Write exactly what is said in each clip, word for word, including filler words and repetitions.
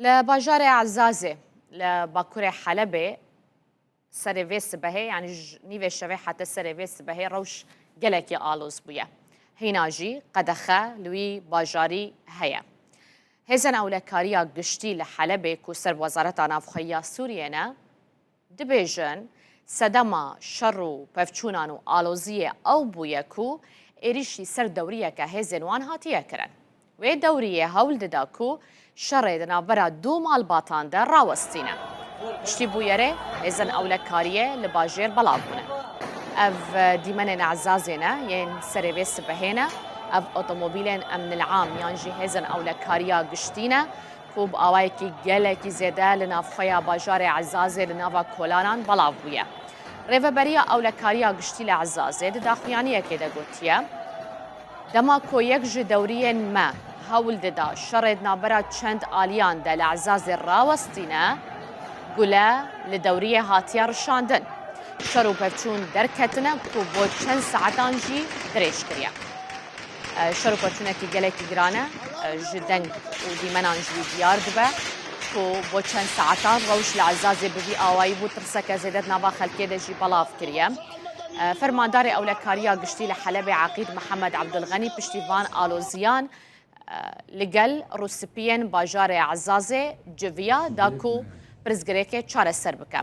Li bajarê Ezazê, li bakurê Helebê, serê vê sibehê, yanî ji nîvê şevê heta serê vê sibehê rewş gelekî aloz bûye. Hîna jî qedexe li wî bajarî heye. Hêzên ewlekariya giştî li Helebê ku ser bi Wezareta Navxweyî ya Sûriyê ne, dibêjin, sedema şer û pevçûnan û aloziyê ew bûye ku êrîşî ser dewriyeke hêzên wan hatiye kirin. Wê dewriyê hewl dida ku şerê di navbera du malbatan de rawestîne. Piştî bûyerê hêzên ewlekariyê li bajêr belav bûne. Ev, e, dîmenên Ezazê ne, yên serê vê sibehê ne. Ev otomobîlên emnil am yan jî hêzên ewlekariya giştî ne ku bi awayekî gelekî zêde li navxweya bajarê Ezazê li nava kolanan belav bûye. Rêveberiya Ewlekariya Giştî li Ezazê di daxuyaniyekê de gotiye, dema ku yek ji dewriyên me hewl dida şerê di navbera çend aliyan de li Ezazê rawestîne, gule li dewriyê hatiye rişandin. Şer û pevçûn derketine ku bo çend saetan jî dirêj kiriye. E, şer û pevçûnekî gelekî giran e, e, ji deng û dîmenan jî diyar dibe ku bo çend saetan rewş li Ezazê bi vî awayî bû, tirseke zêde di nava xelkê de jî belav kiriye. E, Fermandarê Ewlekariya Giştî li Helebê Eqîd Mihemed Ebdulxenî piştî van aloziyan, e, li gel rûspiyên bajarê Ezazê civiya da ku pirsgirêkê çareser bike.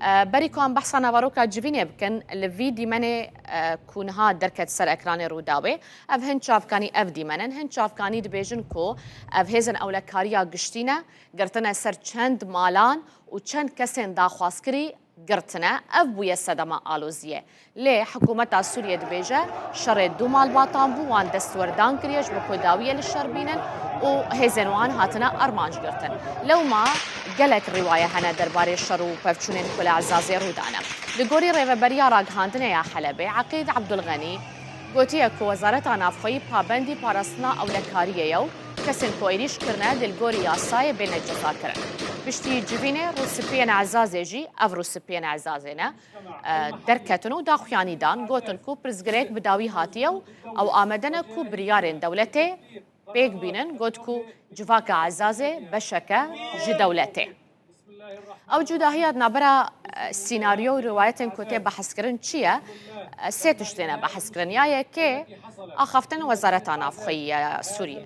E, berî ku em behsa naveroka civînê bikin, li vî dîmenê, e, ku niha derket ser ekranê Rûdawê, ev hin çavkanî ev dîmen in, hin çavkanî dibêjin ku ev hêzên ewlekariya giştî ne, girtine ser çend malan û çend kesên daxwazkirî girtine. Ev bûye sedema aloziyê. Lê hikûmeta Sûriyê dibêje, şerê du malbatan bû, wan destwerdan kiriye ji bo ku dawiyê li şer bînin û hêzên wan hatine armanc girtin. Lewma gelek rîwaye hene derbarê şer û pevçûnên ku li Ezazê rû dane. Li gorî Rêveberiya Ragihandinê ya Helebê, Eqîd Ebdulxenî, gotiye ku Wezareta Navxweyî pabendî parastina ewlekariyê ye û kesên ku êrîş kirine dê li gorî yasayê bêne cezakirin. Piştî civînê rûspiyên Ezazê jî, ev rûspiyên Ezazê ne, e, derketin û daxuyanî dan, gotin ku pirsgirêk bi dawî hatiye û ew amade ne ku biryarên dewletê pêk bînin, got ku civaka Ezazê beşeke ji dewletê. Ew cudahiya di navbera, e, sînaryo û rîwayetên ku tê behskirin çi ye? E, sê tişt têne behskirin. Ya yekê, axaftin Wezareta Navxweyî ya Sûriyê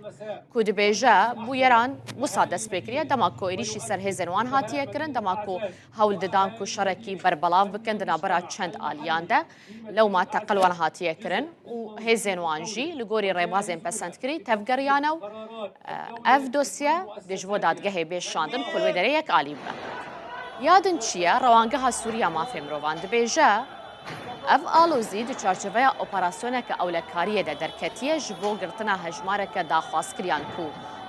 ku dibêje, bûyeran wisa dest pê kiriye, dema ku êrîşî ser hêzên wan hatiye kirin, dema ku hewl didan ku şerekî berbelav bikin di navbera çend aliyan de. Lewma teqe li wan hatiye kirin û hêzên wan jî li gorî rêbazên pesendkirî tevgeriyane û, e, ev dosye dê ji bo dadgehê bê şandin ku li wê derê yek alî bibe. Ya din çi ye? Rewangeha Sûrî ya Mafê Mirovan dibêje, ev alozî di çarçoveya operasyoneke ewlekariyê de derketiye ji bo girtina hejmareke daxwazkiriyan ku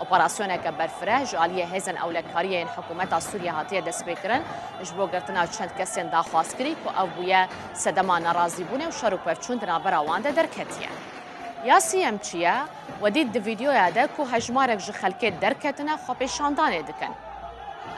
operasyoneke berfireh ji aliyê hêzên ewlekariyê yên hikûmeta Sûriyê hatiye destpêkirin ji bo girtina çend kesên daxwazkirî ku ew bûye sedema nerazîbûnê û şer û pevçûn di navbera wan de derketiye. Ya sîyem çi ye? We dît di vîdeoya de ku hejmarek ji xelkê derketine xwepêşandanê dikin.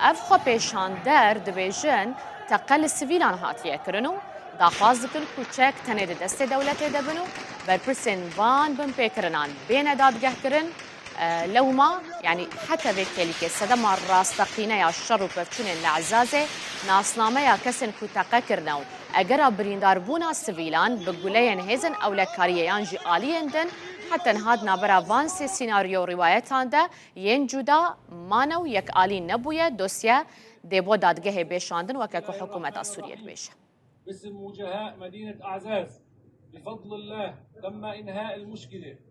Ev xwepêşander dibêjin teqe li sivîlan hatiye kirin û daxwaz dikin ku çek tenê di destê dewletê de bin û berpirsên van binpêkirinan bêne dadgehkirin. E, lewma, yanî heta vê kêlîkê sedema rasteqîne ya şer û pevçûnên li Ezazê nasnameya kesên ku teqe kirine û egera birîndarbûna sivîlan bi guleyên hêzên ewlekariyê yan jî aliyên din heta niha di navbera van sê sînaryo û rîwayetan de yên cuda mane û yekalî nebûye, dosye dê bo dadgehê bê şandin weke ku hikûmeta Sûriyê dibêje. باسم وجهاء مدينة أعزاز، بفضل الله تم إنهاء المشكلة.